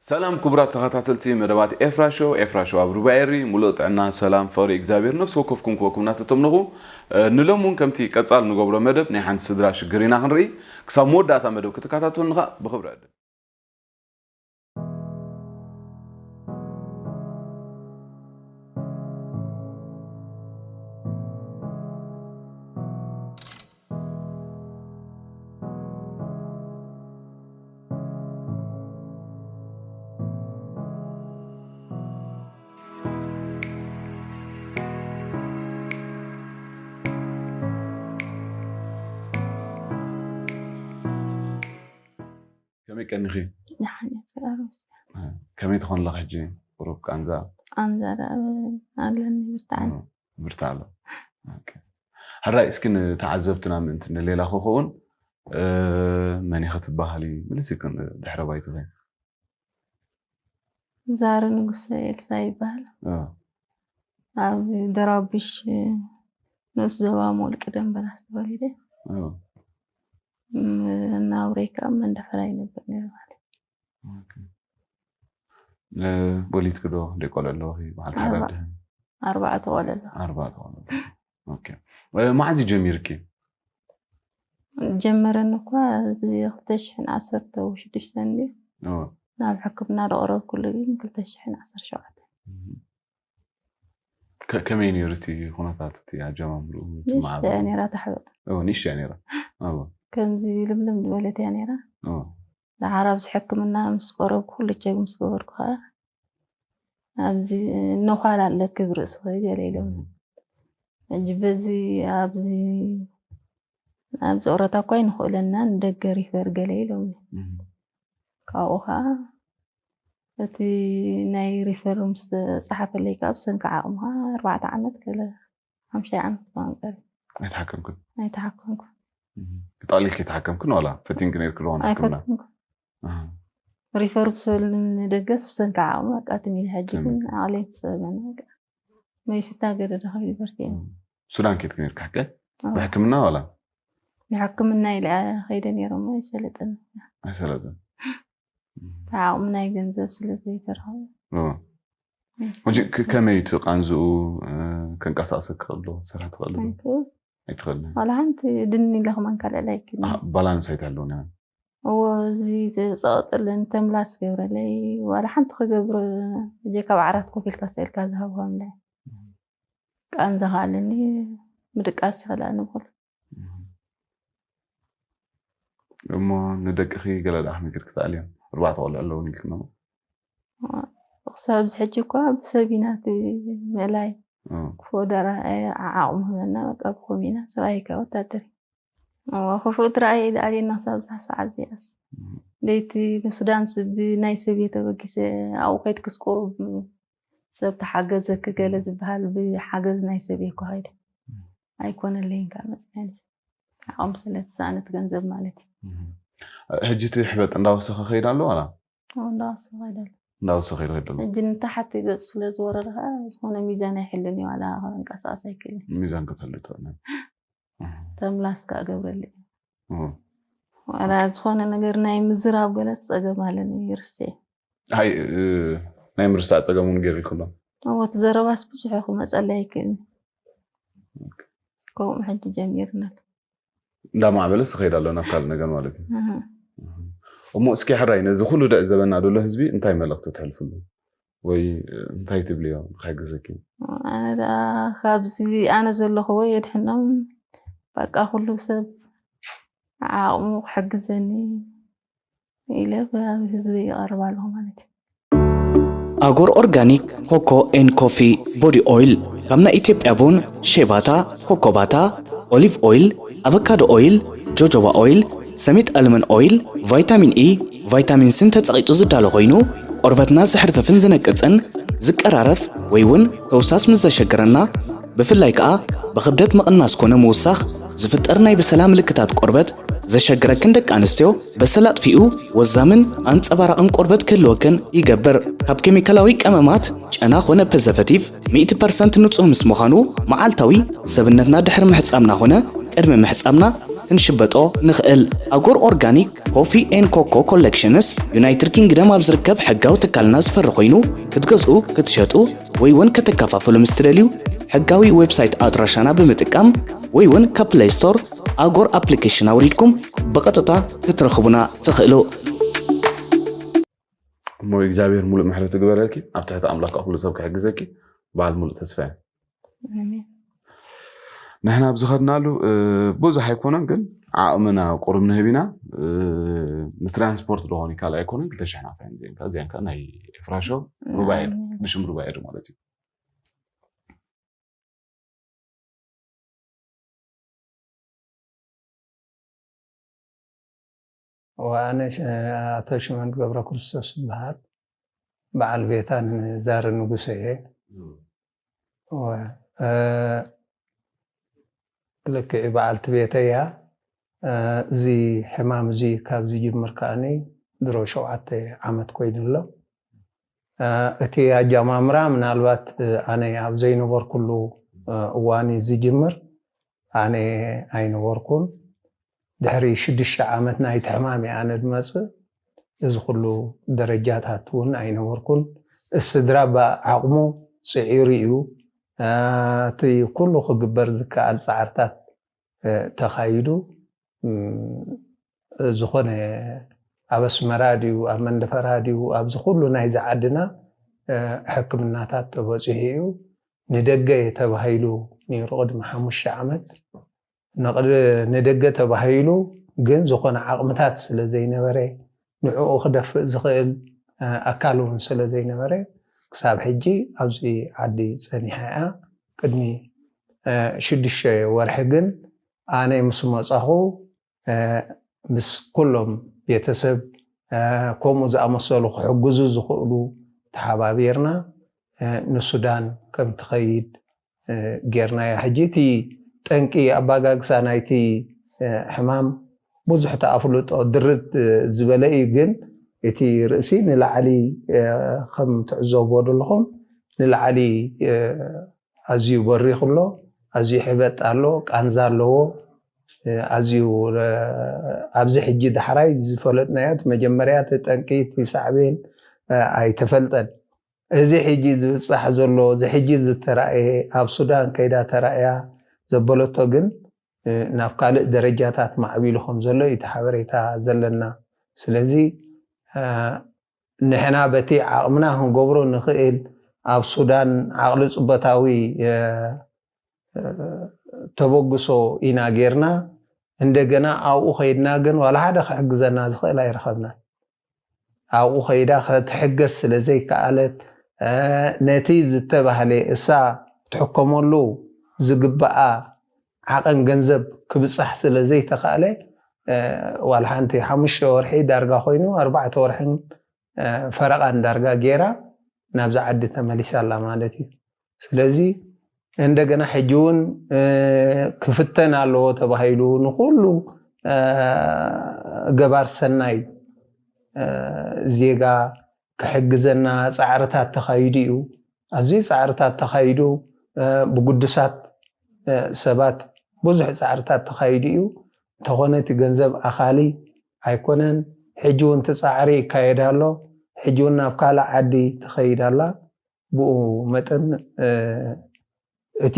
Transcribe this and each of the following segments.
ሰላም ክቡራት ተኸታተልቲ መደባት ኤፍራ ሾው፣ ኤፍራ ሾው ኣብ ሩባ ኤሪ፣ ሙሉእ ጥዕና፣ ሰላም፣ ፍቕሪ እግዚኣብሔር ነፍሲ ወከፍኩም ክወኩም እናተተምነኹ፣ እ፣ ንሎም እውን ከምቲ ቀጻል ንገብሮ መደብ ናይ ሓንቲ ስድራ ሽግር ኢና ክንርኢ። ክሳብ መወዳእታ መደብ ክትከታተሉኒ ኸኣ ብኽብሪ ዕድም። ከመይ ቀኒኺ? ደሓን እየ፣ እግዚኣብሔር ይመስገን። ከመይ ትኾን ኣለኺ ሕጂ? ቁሩብ ቃንዛ? ቃንዛ ደኣ ኣለኒ፣ ብርትዓኒ። እ፣ ብርትዓ ኣሎ። ኦኬ። ሕራይ እስኪ ንተዓዘብትና ምእንቲ ንሌላ ክኸውን፣ እ፣ መን ኢኺ ትበሃሊ? ምልስ ኢልክን ድሕረ ባይትኺ። ዛሪ ንጉሰ ኤልሳ ይበሃል። እ። ኣብ ደራቢሽ ንኡስ ዞባ ሞልቂ ደንበላስ ተወሊደ። እ። ም-፣ እናውረይ ከኣ መንደፈራ ይነብር ነይረ ማለት እዩ። ኦኬ። እ፣ ወሊድኪ ዶ? ክንደይ ቆልዑ ኣለውኺ? በዓልቲ ሓዳር ኣርባ-፣ ድሕን? ኣርባዕተ ቆልዑ ኣለዋ። ኣርባዕተ ቆልዑ ኣለዋ። ኦኬ። እ፣ መዓዝ እዩ ጀሚርኪ? ጀመረኒ እኳ እዚ ክልተ ሽሕን ዓሰርተ ሽዱሽተን ድዩ? እወ። ናብ ሕክምና ዝቐረብኩሉ ግን ክልተ ሽሕን ዓሰርተ ሸውዓተን። እህ። ከ-፣ ከመይ ነይሩ እቲ ኩነታት፣ እቲ ኣጀማምርኡ፣ እቲ ንእሽተይ እያ ማዕበሉ? ነይራ፣ ተሕበጥ። እወ፣ ንእሽተይ እያ ነይራ። እወ። ከምዚ ልምልም ዝበለት እያ ነይራ። እወ። ደሓር ኣብዚ ሕክምና ምስ ቀረብኩ፣ ኩሉ ቸክ ምስ ገበርኩ ኸዓ፣ ኣብዚ ነዃል ኣለኪ ብርእስኺ ገለ ኢሎምኒ። እም። ሕጂ በዚ ኣብዚ፣ ኣብዚ ኦረታ እኳ ኣይንኽእለና፣ ንደገ ሪፈር ገለ ኢሎምኒ። እም። ካብኡ ኸዓ እቲ ናይ ሪፈር ምስ ተጻሓፈለይ ከኣ ብሰንኪ ዓቕሚ ኸዓ ኣርባዕተ ዓመት ገለ ሓሙሽተ ዓመት ኳ ቀሪ። ኣይተሓከምክን? ኣይተሓከምኩን። እም። ጠቕሊልኪ ኣይተሓከምክን ዋላ ፈቲንኪ ነይርኪ ዶ ሕክምና? ኣይፈተንኩን። ኣሃ። ሪፈር ክሰበልኒ ንደገስ ብሰንኪ ዓቕሚ በቃ ትም ኢለ ሕጂ ግን ትም። ዓቕለይ ትጸበኒ በቃ። መይስታ ገደደ ከይዱ በርትየ። እም። ሱዳን ኬድኪ ነይርኪ ሓቀ? ኣዎ። ብሕክምና ዋላ? ንሕክምና ኢለ ከይደ ነይረ እሞ ኣይሰለጠን። ኣይሰለጠን። እም። ዓቕሚ ናይ ገንዘብ ስለ ዘይተረኸበ። እዎ። ኣይሰለጠን። ሕጂ ክ-፣ ከመይ እቲ ቃንዝኡ፣ እ፣ ከንቀሳቕሰኪ ክእል ዶ? ክሰርሒ ትኽእሊ ዶ? ኣይክእል። ኣይትኽእልን። ዋላ ሓንቲ ድኒ ኢለ ከማን ካልእ ኣይክእልን። ኣህ፣ ባላንስ ኣይትህልውን እያ። እዎ፣ እዚ ጸቕጥልን ተምላስ ገብረለይ፣ ዋላ ሓንቲ ክገብሮ፣ እጀ ካብ ዓራት ኮፍ ኢልካ ስኢልካ ዝሃብዋ ምለ። ቃንዛ ከኣለኒ፣ ምድቃስ ይኽእላ ንብሎ። እሞ ንደቅኺ ገለ ደኣ ከመይ ጌርኪ ትኣልዮም? ኣርባዕተ ቆልዑ ኣለዉኒ ኢልክና እሞ። ክሳብ ኣብዚ ሕጂ እኳ ብሰብ ኢና እቲ ምእላይ። እም። ክፉእ ደኣ ዓቕሙ ህበና፣ በቃ ብኸምኡ ኢና። ሰብኣይ ከኣ ወታደር እዩ። እዋ፣ ክፉእ ትረኣየ ኢሉ ኣልየና ክሳብ እዛ ሰዓት እዚኣስ። እም። ለይቲ ንሱዳን ስ-፣ ብናይ ሰብ እየ ተበጊሰ፣ ኣብኡ ከይድክስ ቁሩብ ሰብ ተሓገዘኪ ገለ ዝበሃል ብሓገዝ ናይ ሰብ እየ እኮ ከይደ። እም። ኣይኮነለይን ከኣ መጽናዕቲ። ዓቕሚ ስለ ተሳእነት ገንዘብ ማለት እዩ። እም። ሕጂ እቲ ሕበጥ እንዳወሰኸ ከይድ ኣሎ ዋላ? እዎ፣ እንዳወሰኸ ይኸይድ ኣሎ። እንዳወሰኸ ይኸይድ ኣሎ። ሕጂ ንታሕቲ ገጹ ስለ ዝወረደ ኸኣ ዝኾነ ሚዛን ኣይሕልን እዩ፣ ዋላ ክንቀሳቐስ ኣይክእልን። ሚዛን ከተሉ ትኽእል። እህ። ተምላስ ከኣ ገብረሉ እዩ። እህ። ዋላ ዝኾነ ነገር ናይ ምዝራብ ገለ ጸገም ኣለኒ፣ ይርስዕ። ኣይ፣ እ፣ ናይ ምርሳዕ ጸገም እውን ገይሩ ይክሎ። እዎ፣ እቲ ዘረባስ ብዙሕ ክመጸለይ ኣይክእልን። ከምኡ ሕጂ ጀሚርና። እንዳማዕበለስ ይኸይድ ኣሎ ናብ ካልእ ነገር ማለት እዩ። እህ። እህ። እሞ እስኪ ሕራይ ነዚ ኩሉ ደእ ዘበና ዘሎ ህዝቢ እንታይ መልእኽቲ ተሕልፍሉ? ወይ እንታይ ትብልዮ ንኽሕግዘኪ? ኣነ ደኣ ካብዚ ኣነ ዘለኹዎ የድሕኖም። በቃ ኩሉ ሰብ ዓቕሙ ክሕግዘኒ ኢለ ኣብ ህዝቢ ይቐርብ ኣለኹ ማለት እዩ። ኣጎር ኦርጋኒክ ኮኮ ኤን ኮፊ ቦዲ ኦይል ካብ ናይ ኢትዮጵያ ቡን፣ ሼባታ፣ ኮኮባታ፣ ኦሊቭ ኦይል፣ ኣቨካዶ ኦይል፣ ጆጆባ ኦይል፣ ሰሚት ኣልመን ኦይል፣ ቫይታሚን ኢ፣ ቫይታሚን ሲን ተጸቒጡ ዝዳሎ ኮይኑ፣ ቆርበትና ዘሕርፍፍን ዝነቅጽን፣ ዝቀራረፍ ወይ እውን ተውሳስ ምስ ዘሸግረና፣ ብፍላይ ከኣ ብኽብደት ምቕናስ ኮነ ምውሳኽ ዝፍጠር ናይ ብሰላ ምልክታት ቆርበት ዘሸግረክን ደቂ ኣንስትዮ፣ በሰላ ኣጥፊኡ ወዛምን ኣንጸባራቕን ቆርበት ክህልወክን ይገብር። ካብ ኬሚካላዊ ቀመማት፣ ጨና ኮነ ፕሪዘርቨቲቭ ሚእቲ ፐርሰንት ንጹህ ምስ ምዃኑ፣ መዓልታዊ ሰብነትና ድሕሪ ምሕጻብና ኮነ ቅድሚ ምሕጻብና ክንሽበጦ ንኽእል። ኣጎር ኦርጋኒክ ኮፊ ኤን ኮኮ ኮሌክሽንስ ዩናይትድ ኪንግደም ኣብ ዝርከብ ሕጋዊ ትካልና ዝፈሪ ኮይኑ ክትገዝኡ፣ ክትሸጡ ወይ እውን ከተከፋፍሉ ምስ ትደልዩ ሕጋዊ ዌብሳይት ኣድራሻና ብምጥቃም ወይ እውን ካብ ፕሌይ ስቶር ኣጎር ኣፕሊኬሽን ኣውሪድኩም ብቐጥታ ክትረኽቡና ትኽእሉ። እሞ እግዚኣብሔር ሙሉእ ምሕረት ይግበረልኪ። ኣብ ትሕቲ ኣምላክ ኩሉ ሰብ ክሕግዘኪ በዓል ሙሉእ ተስፋ እየ። ኣሜን። ንሕና ኣብዚ ኸድናሉ ብዙሕ ኣይኮነን፣ ግን ዓቕምና ቁሩብ ንህብ ኢና። ንትራንስፖርት ዶ ኾኒ ካልእ ኣይኮነን፣ ክልተ ሽሕ ናፋ እየን እዚአን። እዚአን ከዓ ናይ ኤፍራሾ ሩባኤ፣ ብሽም ሩባኤ ዶ ማለት እዩ። ኣነ ኣቶ ሽመን ገብረ ክርስቶስ ይበሃል። በዓል ቤታ ንዛረ ንጉሰ እየ። ልክዕ በዓልቲ ቤተይ እያ። እዚ ሕማም እዚ ካብ ዝጅምር ከዓኒ ድሮ ሸውዓተ ዓመት ኮይኑ ኣሎ። እቲ ኣጀማምራ ምናልባት ኣነ ኣብ ዘይነበርኩሉ እዋን እዩ ዝጅምር። ኣነ ኣይነበርኩን። ድሕሪ ሽዱሽተ ዓመት ናይቲ ሕማም እየ ኣነ ዝመፅእ። እዚ ኩሉ ደረጃታት እውን ኣይነበርኩን። ስድራ ብዓቕሙ ፅዒሩ እዩ። እቲ ኩሉ ክግበር ዝከኣል ፃዕርታት ተኻይዱ። ዝኾነ ኣብ ኣስመራ ድዩ ኣብ መንደፈራ ድዩ ኣብዚ ኩሉ ናይዚ ዓድና ሕክምናታት ተበፂሑ እዩ። ንደገ ተባሂሉ ነይሩ ቅድሚ ሓሙሽተ ዓመት። ንደገ ተባሂሉ ግን ዝኾነ ዓቕምታት ስለ ዘይነበረ፣ ንዕኡ ክደፍእ ዝኽእል ኣካል እውን ስለ ዘይነበረ፣ ክሳብ ሕጂ ኣብዚ ዓዲ ጸኒሓ እያ። ቅድሚ ሽዱሽተ ወርሒ ግን ኣነ ምስ መጻኹ ምስ ኩሎም ቤተሰብ ከምኡ ዝኣመሰሉ ክሕግዙ ዝኽእሉ ተሓባቢርና ንሱዳን ከም ትኸይድ ጌርናያ። ሕጂ እቲ ጠንቂ ኣባጋግሳ ናይቲ ሕማም ብዙሕ ተኣፍልጦ ድርት ዝበለ እዩ፣ ግን እቲ ርእሲ ንላዕሊ ከም ትዕዘብዎ ዘለኹም ንላዕሊ ኣዝዩ በሪኽ ኣሎ፣ ኣዝዩ ሕበጥ ኣሎ፣ ቃንዛ ኣለዎ። ኣዝዩ ኣብዚ ሕጂ ዳሕራይ ዝፈለጥናዮ እቲ መጀመርያ እቲ ጠንቂ እቲ ሳዕቤን ኣይተፈልጠን። እዚ ሕጂ ዝብጻሕ ዘሎ እዚ ሕጂ ዝተራእየ ኣብ ሱዳን ከይዳ ተራእያ ዘበለቶ ግን ናብ ካልእ ደረጃታት ማዕቢሉ ከም ዘሎ እዩ እቲ ሓበሬታ ዘለና። ስለዚ ንሕና በቲ ዓቕምና ክንገብሮ ንኽእል ኣብ ሱዳን ዓቕሊ ጽበታዊ ተበግሶ ኢና ጌርና። እንደገና ኣብኡ ከይድና ግን ዋላ ሓደ ክሕግዘና ዝኽእል ኣይረኸብናን። ኣብኡ ከይዳ ክትሕገዝ ስለ ዘይከኣለት ነቲ ዝተባህለ እሳ ክትሕከመሉ ዝግበኣ ዓቐን ገንዘብ ክብፃሕ ስለ ዘይተኻእለ ዋላ ሓንቲ ሓሙሽተ ወርሒ ዳርጋ ኮይኑ ኣርባዕተ ወርሕን ፈረቓን ዳርጋ ገይራ ናብዛ ዓዲ ተመሊሳ ኣላ ማለት እዩ። ስለዚ እንደገና ሕጂ እውን ክፍተን ኣለዎ ተባሂሉ ንኩሉ ገባር ሰናይ ዜጋ ክሕግዘና ፃዕርታት ተኻይዱ እዩ። ኣዝዩ ፃዕርታት ተኻይዱ ብግዱሳት ሰባት ብዙሕ ፃዕርታት ተኻይዱ እዩ። እንተኾነ እቲ ገንዘብ ኣኻሊ ኣይኮነን። ሕጂ እውን እቲ ፃዕሪ ይካየድ ኣሎ። ሕጂ እውን ናብ ካልእ ዓዲ ትኸይድ ኣላ። ብኡ መጠን እቲ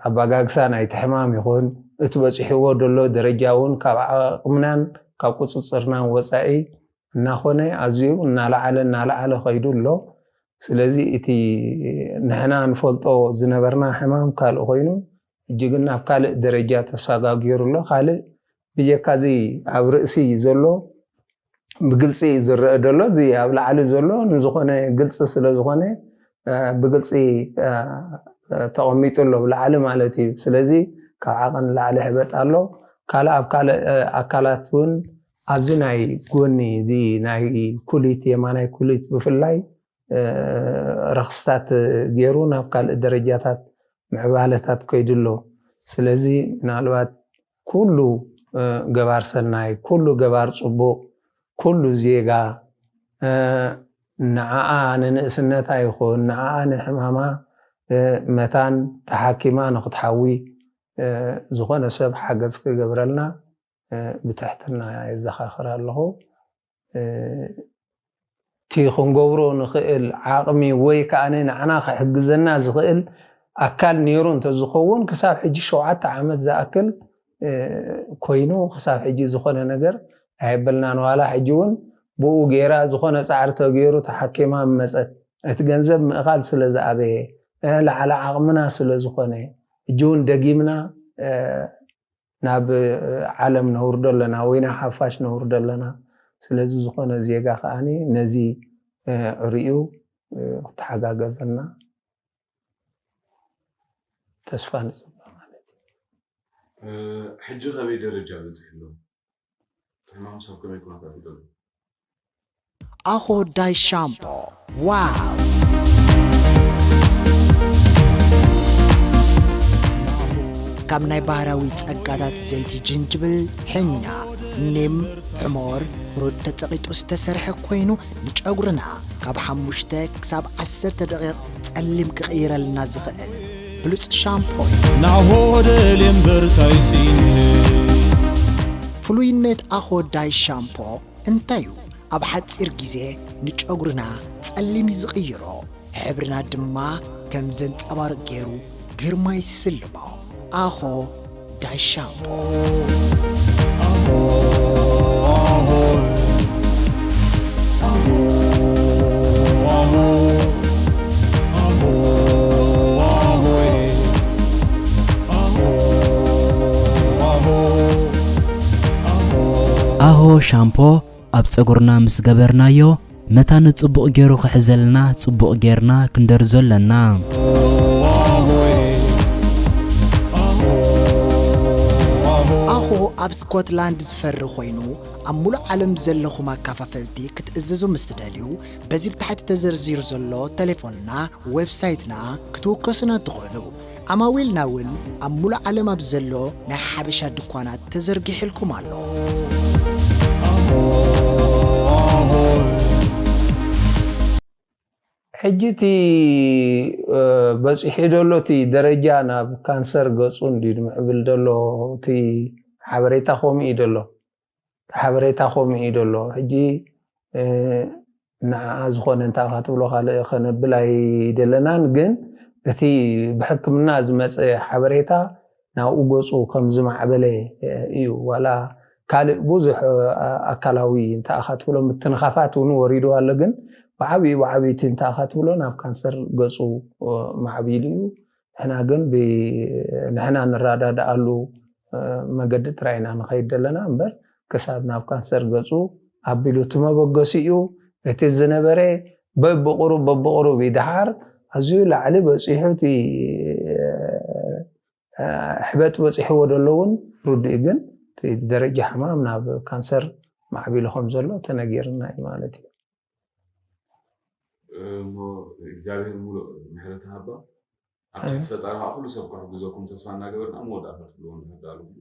ኣባጋግሳ ናይቲ ሕማም ይኹን እቲ በፂሕዎ ዘሎ ደረጃ እውን ካብ ዓቕምናን ካብ ቁፅፅርናን ወፃኢ እናኾነ ኣዝዩ እናለዓለ እናለዓለ ኸይዱ ኣሎ። ስለዚ እቲ ንሕና ንፈልጦ ዝነበርና ሕማም ካልእ ኮይኑ ሕጂ ግን ናብ ካልእ ደረጃ ተሰጋጊሩ ኣሎ። ካልእ ብጀካ እዚ ኣብ ርእሲ ዘሎ ብግልፂ ዝረአ ዘሎ እዚ ኣብ ላዕሊ ዘሎ ንዝኾነ ግልፂ ስለ ዝኾነ ብግልፂ ተቐሚጡ ኣሎ ብላዕሊ ማለት እዩ። ስለዚ ካብ ዓቐን ላዕሊ ሕበጥ ኣሎ። ካልእ ኣብ ካልእ ኣካላት እውን ኣብዚ ናይ ጎኒ እዚ ናይ ኩሊት የማናይ ኩሊት ብፍላይ ረኽስታት ገይሩ ናብ ካልእ ደረጃታት ምዕባለታት ከይዱ ኣሎ። ስለዚ ምናልባት ኩሉ ገባር ሰናይ፣ ኩሉ ገባር ፅቡቕ፣ ኩሉ ዜጋ ንዓኣ ንንእስነታ ይኹን ንዓኣ ንሕማማ መታን ተሓኪማ ንክትሓዊ ዝኾነ ሰብ ሓገዝ ክገብረልና ብትሕትና የዘኻኽር ኣለኹ። እቲ ክንገብሮ ንኽእል ዓቕሚ ወይ ከዓ ንዓና ክሕግዘና ዝኽእል ኣካል ነይሩ እንተዝኸውን ክሳብ ሕጂ ሸውዓተ ዓመት ዝኣክል ኮይኑ ክሳብ ሕጂ ዝኾነ ነገር ኣየበልናን። ዋላ ሕጂ እውን ብኡ ገይራ ዝኾነ ፃዕሪ ተገይሩ ተሓኪማ መፀት። እቲ ገንዘብ ምእኻል ስለ ዝኣበየ ላዕሊ ዓቕምና ስለ ዝኾነ ሕጂ እውን ደጊምና ናብ ዓለም ነውርዶ ኣለና ወይ ናብ ሓፋሽ ነውርዶ ኣለና። ስለዚ ዝኾነ ዜጋ ከዓኒ ነዚ ርእዩ ክተሓጋገዘና ተስፋ ንፅበ ማለት እዩ። ሕጂ ከበይ ደረጃ በፂሑ ኣሎ? ሕማም ሰብ ከመይ ኩነታት ይደሎ? ኣኾ ዳይ ሻምፖ ዋው! ካብ ናይ ባህራዊ ጸጋታት ዘይቲ ጅንጅብል፣ ሕኛ፣ ኒም፣ ሕሞር፣ ሩድ ተጸቒጡ ዝተሰርሐ ኮይኑ ንጨጉርና ካብ ሓሙሽተ ክሳብ ዓሰርተ ደቂቕ ጸሊም ክቕይረልና ዝኽእል ብሉጽ ሻምፖ እዩ። ናሆ ደልየም በርታይሲን ፍሉይነት ኣኾ ዳይ ሻምፖ እንታይ እዩ? ኣብ ሓጺር ግዜ ንጨጉርና ጸሊም እዩ ዝቕይሮ፣ ሕብርና ድማ ከም ዘንጸባርቕ ገይሩ ግርማ ይስልሞ። ኣኾ ዳይ ሻምፖ። ኣሆ ሻምፖ ኣብ ጸጉርና ምስ ገበርናዮ መታን ጽቡቕ ገይሩ ክሕዘልና ጽቡቕ ጌርና ክንደርዞ ኣለና። ኣኹ ኣብ ስኮትላንድ ዝፈሪ ኮይኑ ኣብ ሙሉእ ዓለም ዘለኹም ኣካፋፈልቲ ክትእዝዙ ምስ ትደልዩ በዚ ብታሕቲ ተዘርዚሩ ዘሎ ቴሌፎንና ዌብሳይትና ክትውከሱና ትኽእሉ። ዓማዊልና እውን ኣብ ሙሉእ ዓለም ኣብ ዘሎ ናይ ሓበሻ ድኳናት ተዘርጊሕልኩም ኣሎ። ሕጂ እቲ በፂሑ ዘሎ እቲ ደረጃ ናብ ካንሰር ገፁ እንድዩ ዝምዕብል ዘሎ እቲ ሓበሬታ ከምኡ እዩ ዘሎ። እቲ ሓበሬታ ከምኡ እዩ ዘሎ። ሕጂ ንዓ ዝኾነ እንታይ ኢኻ ትብሎ ካልእ ከነብል ኣይደለናን፣ ግን እቲ ብሕክምና ዝመፀ ሓበሬታ ናብኡ ገፁ ከም ዝማዕበለ እዩ። ዋላ ካልእ ብዙሕ ኣካላዊ እንታይ ኢኻ ትብሎ ምትንኻፋት እውን ወሪዱ ኣሎ፣ ግን ብዓብዩ ብዓብዩ እቲ እንታይ ኢኻ ትብሎ ናብ ካንሰር ገፁ ማዕቢሉ እዩ። ንሕና ግን ንሕና ንረዳድኣሉ መገዲ ጥራይ ኢና ንኸይድ ዘለና እምበር ክሳብ ናብ ካንሰር ገፁ ኣቢሉ እቲ መበገሲኡ እቲ ዝነበረ በብቕሩብ በብቕሩብ ይድሓር ኣዝዩ ላዕሊ በፂሑ እቲ ሕበጥ በፂሕዎ ዘሎ እውን ርዱእ ግን እቲ ደረጃ ሕማም ናብ ካንሰር ማዕቢሉ ከም ዘሎ ተነጊርና እዩ ማለት እዩ። እሞ እግዚኣብሔር ሙሉእ ምሕረት ሃባ ኣብ ትሕቲ ፈጣሪ ከዓ ኩሉ ሰብ ክሕግዘኩም ተስፋ እናገበርና መወዳእታ ትብልዎ እንድሕር ዳኣልኩም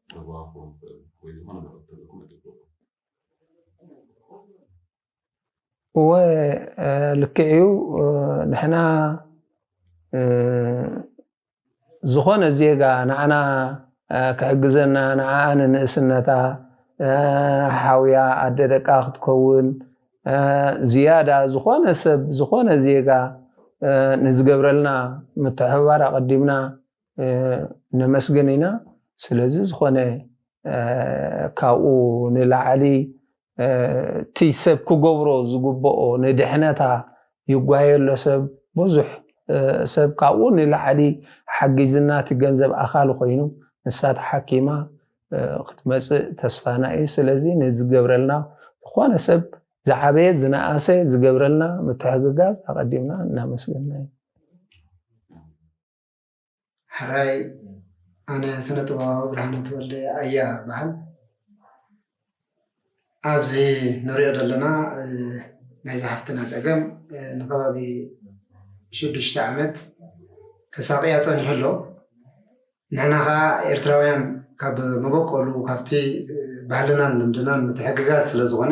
ክረኽበኩም ይኽእል ወይ ዝኾነ መረብ ተለኩም እድልኩም እወ ልክዕ እዩ። ንሕና ዝኾነ ዜጋ ንዓና ክሕግዘና ንዓኣ ንንእስነታ ሓውያ ኣደ ደቃ ክትከውን ዝያዳ ዝኾነ ሰብ ዝኾነ ዜጋ ንዝገብረልና ምትሕብባር ኣቐዲምና ነመስግን ኢና። ስለዚ ዝኾነ ካብኡ ንላዕሊ እቲ ሰብ ክገብሮ ዝግብኦ ንድሕነታ ይጓየሎ ሰብ ብዙሕ ሰብ ካብኡ ንላዕሊ ሓጊዝና እቲ ገንዘብ ኣኻሊ ኮይኑ ንሳ ተሓኪማ ክትመፅእ ተስፋና እዩ። ስለዚ ንዝገብረልና ዝኾነ ሰብ ዝዓበየ ዝነኣሰ ዝገብረልና ምትሕግጋዝ ኣቐዲምና እናመስገና እዩ። ሕራይ ኣነ ስነ ጥበባዊ ብርሃነ ተወልደ ኣያ በሃል። ኣብዚ ንሪኦ ዘለና ናይ ዝሓፍትና ፀገም ንከባቢ ሽዱሽተ ዓመት ተሳቅያ ፀኒሑ ኣሎ። ንሕና ከዓ ኤርትራውያን ካብ መበቆሉ ካብቲ ባህልናን ልምድናን ምትሕግጋዝ ስለ ዝኾነ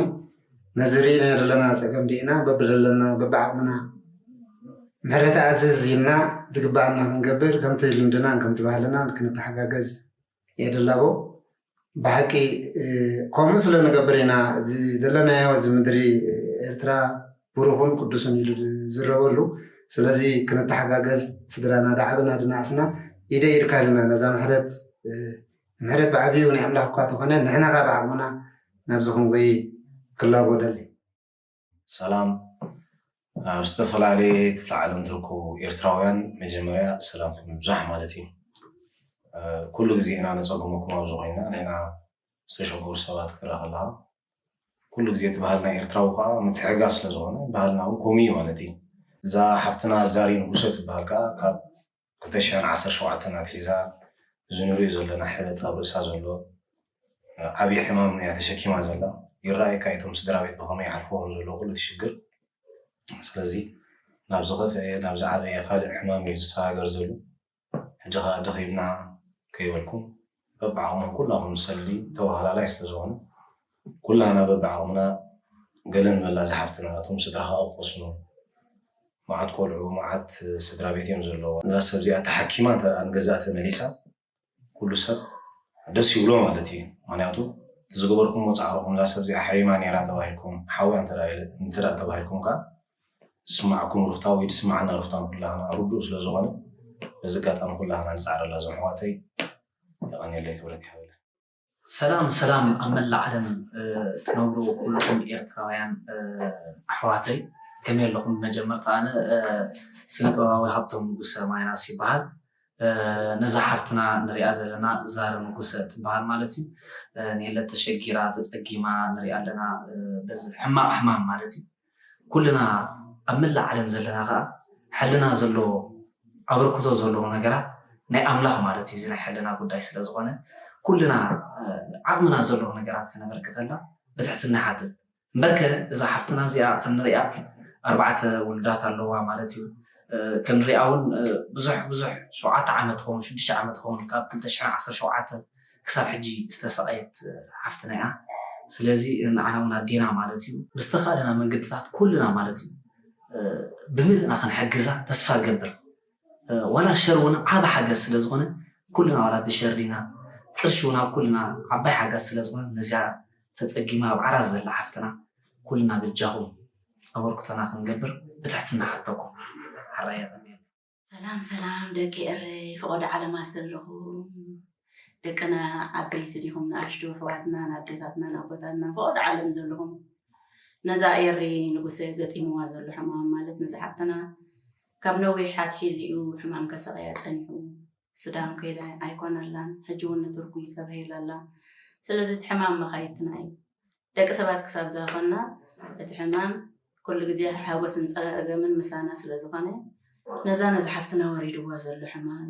ነዚ ርኢናዮ ዘለና ፀገም ርኢና በብደለና በብዓቕምና ምሕረት ኣዝዝ ኢልና ዝግባኣና ክንገብር፣ ከምቲ ልምድናን ከምቲ ባህልናን ክንተሓጋገዝ የድላቦ። ብሓቂ ከምኡ ስለ ንገብር ኢና እዚ ዘለናዮ እዚ ምድሪ ኤርትራ ብሩኽን ቅዱስን ኢሉ ዝረበሉ። ስለዚ ክንተሓጋገዝ፣ ስድራና ዳዓብና ድናኣስና ኢደ ኢድካ ኢልና ነዛ ምሕረት ምሕረት ብዓብዩ ናይ ኣምላኽ እኳ ተኾነ፣ ንሕና ካብ ዓቕምና ናብዚ ክንጎይ ክላቦ ደሊ። ሰላም። ኣብ ዝተፈላለየ ክፍለ ዓለም ትርከቡ ኤርትራውያን፣ መጀመርያ ሰላምኩም ይብዛሕ ማለት እዩ። ኩሉ ግዜ ኢና ነጸግመኩም ኣብዚ ኮይና፣ ንሕና ዝተሸገሩ ሰባት ክትርኢ ከለኻ፣ ኩሉ ግዜ እቲ ባህልና ኤርትራዊ ከዓ ምትሕግጋዝ ስለ ዝኾነ፣ ባህልና እውን ከምኡ እዩ ማለት እዩ። እዛ ሓፍትና ዛሪ ንጉሰ ትበሃል ከዓ ካብ ክልተ ሽሕን ዓሰርተ ሸውዓተን ኣትሒዛ እዚ ንሪኦ ዘለና ሕበጥ ኣብ ርእሳ ዘሎ ዓብዪ ሕማም እያ ተሸኪማ ዘላ። ይረኣየካ እቶም ስድራ ቤት ብኸመይ ይሓልፍዎ ከም ዘለዉ ኩሉ እቲ ሽግር። ስለዚ ናብ ዝኸፍአ ናብ ዝዓበየ ካልእ ሕማም እዩ ዝሰጋገር ዘሎ። ሕጂ ከዓ ደኺምና ከይበልኩም በብዓቕምኩም ኩላኹም ሰሊ ተዋህላላይ ስለ ዝኾነ ኩላህና በብዓቕምና ገለ ንበላ ዝሓፍትና እቶም ስድራ ከዓ ቆስኑ መዓት ቆልዑ መዓት ስድራ ቤት እዮም ዘለዋ። እዛ ሰብ እዚኣ ተሓኪማ እንተ ንገዛእ ተመሊሳ ኩሉ ሰብ ደስ ይብሎ ማለት እዩ። ምክንያቱ ዝገበርኩምዎ ፃዕርኹም እዛ ሰብ እዚኣ ሓይማ ነይራ ተባሂልኩም ሓውያ እንተ ተባሂልኩም ከዓ ዝስማዕኩም ሩፍታ ወይ ዝስማዓና ሩፍታን ኩላህና ርዱእ ስለ ዝኾነ በዚ ኣጋጣሚ ኩላህና ንፃዕረላ እዞም ኣሕዋተይ። የቐንየለይ ክብረት ይሃበለይ። ሰላም ሰላም ኣብ መላእ ዓለም ትነብሩ ኩልኹም ኤርትራውያን ኣሕዋተይ ከመይ ኣለኹም? መጀመርታ ኣነ ስነ ጥበባዊ ሃብቶም ንጉሰ ማይናስ ይበሃል። ነዛ ሓፍትና ንሪኣ ዘለና ዛር ንጉሰ ትበሃል ማለት እዩ። ንየለት ተሸጊራ ተፀጊማ ንሪኣ ኣለና በዚ ሕማቕ ሕማም ማለት እዩ። ኩልና ኣብ መላእ ዓለም ዘለና ከዓ ሕልና ዘለዎ ኣበርክቶ ዘለዎ ነገራት ናይ ኣምላኽ ማለት እዩ። እዚ ናይ ሕልና ጉዳይ ስለ ዝኾነ ኩልና ዓቕምና ዘለዎ ነገራት ከነበርክተላ ብትሕትና ይሓትት። እምበርከ እዛ ሓፍትና እዚኣ ከም ንሪኣ ኣርባዕተ ውሉዳት ኣለዋ ማለት እዩ። ከም ንሪኣ እውን ብዙሕ ብዙሕ ሸውዓተ ዓመት ትኸውን ሽዱሽተ ዓመት ትኸውን ካብ ክልተ ሽሕን ዓሰርተ ሸውዓተን ክሳብ ሕጂ ዝተሰቐየት ሓፍትና እያ። ስለዚ ንዓና እውን ኣዴና ማለት እዩ። ብዝተኻእለና መንገድታት ኩልና ማለት እዩ ብምልእና ክንሕግዛ ተስፋ ገብር። ዋላ ሸር እውን ዓብ ሓገዝ ስለ ዝኾነ ኩልና ዋላ ብሸር ዲና ቅርሺ እውን ኣብ ኩልና ዓባይ ሓገዝ ስለ ዝኾነ ነዚኣ ተፀጊማ ኣብ ዓራት ዘላ ሓፍትና ኩልና በጃኹም ኣበርክቶና ክንገብር ብትሕትና ሓተኩም። ሓራይ የቐንየልና። ሰላም ሰላም ደቂ ኤረይ ፈቐዶ ዓለማት ዘለኹም ደቅና ዓበይቲ ዲኹም ንኣሽቱ ኣሕዋትናን ኣዴታትናን ኣቦታትናን ፈቐዶ ዓለም ዘለኹም ነዛ ኤሪ ንጉሰ ገጢምዋ ዘሎ ሕማም ማለት ነዛ ሓፍትና ካብ ነዊሕ ኣትሒዙ እዩ ሕማም ከሰቐያ ጸኒሑ። ሱዳን ከይዳ ኣይኮነላን ሕጂ እውን ንቱርኪ ተባሂላ ኣላ። ስለዚ እቲ ሕማም መኻይድትና እዩ። ደቂ ሰባት ክሳብ ዝኾንና እቲ ሕማም ኩሉ ግዜ ሓጎስን ጸገምን ምሳና ስለ ዝኾነ ነዛ ነዛ ሓፍትና ወሪድዋ ዘሎ ሕማም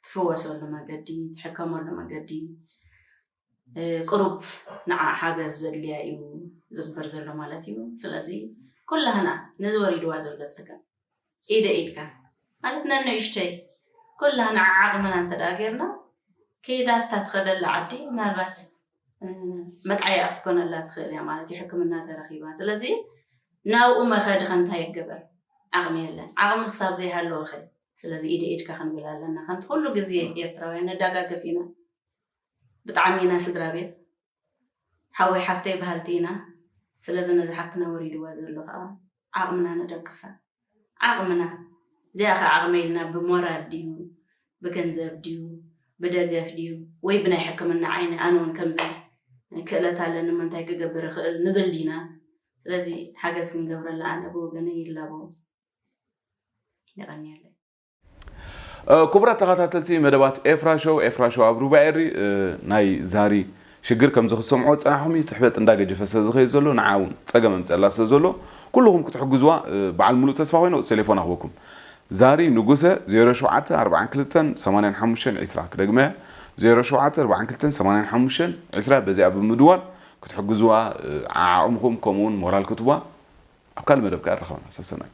ትፍወሰሉ መገዲ ትሕከመሉ መገዲ ቁሩብ ንዓ ሓገዝ ዘድልያ እዩ ዝግበር ዘሎ ማለት እዩ። ስለዚ ኩላህና ነዚ ወሪድዋ ዘሎ ጸገም ኢደ ኢድካ ማለት ነንእሽተይ ኩላህና ዓቕምና እንተ ደኣ ጌርና ከይዳ ኣብታ ትኸደላ ዓዲ ምናልባት መጥዓያ ክትኮነላ ትኽእል እያ ማለት እዩ ሕክምና ተረኺባ። ስለዚ ናብኡ መኸድኸ እንታይ ይገበር? ዓቕሚ የለን። ዓቕሚ ክሳብ ዘይሃለወኸ ስለዚ ኢደ ኢድካ ክንብል ኣለና። ከምቲ ኩሉ ግዜ ኤርትራውያን ንደጋገፍ ኢና። ብጣዕሚ ኢና ስድራ ቤት ሓወይ ሓፍተይ በሃልቲ ኢና። ስለዚ ነዚ ሓፍትና ወሪድዋ ዘሎ ከዓ ዓቕምና ንደግፋ። ዓቕምና እዚኣ ከዓ ዓቕመይ ኢልና ብሞራል ድዩ ብገንዘብ ድዩ ብደገፍ ድዩ ወይ ብናይ ሕክምና ዓይኒ ኣነ እውን ከምዚ ክእለት ኣለኒ እሞ እንታይ ክገብር እኽእል ንብል ዲና? ስለዚ ሓገዝ ክንገብረላ ኣነ ብወገነይ ይላቦ። የቐንየለይ። ክቡራት ተኸታተልቲ መደባት ኤፍራ ሾው፣ ኤፍራ ሾው ኣብ ሩባ ኤሪ ናይ ዛሪ ሽግር ከምዚ ክትሰምዖ ዝጸናሕኩም እዩ። ትሕበጥ እንዳገጀፈ ስለ ዝኸይድ ዘሎ ንዓ እውን ጸገም ኣምጸላ ስለ ዘሎ ኩልኹም ክትሕግዝዋ በዓል ሙሉእ ተስፋ ኮይነ ቁጽሪ ቴሌፎን ኣኽበኩም። ዛሪ ንጉሰ ዜሮ ሸውዓተ ኣርባዓን ክልተን ሰማንያን ሓሙሽተን ዕስራ ክደግመያ ዜሮ ሸውዓተ ኣርባዓን ክልተን ሰማንያን ሓሙሽተን ዕስራ በዚኣ ብምድዋል ክትሕግዝዋ ዓዓቕምኹም ከምኡ እውን ሞራል ክትዋ ኣብ ካልእ መደብ ከኣ ርኸብና ሰሰናዩ።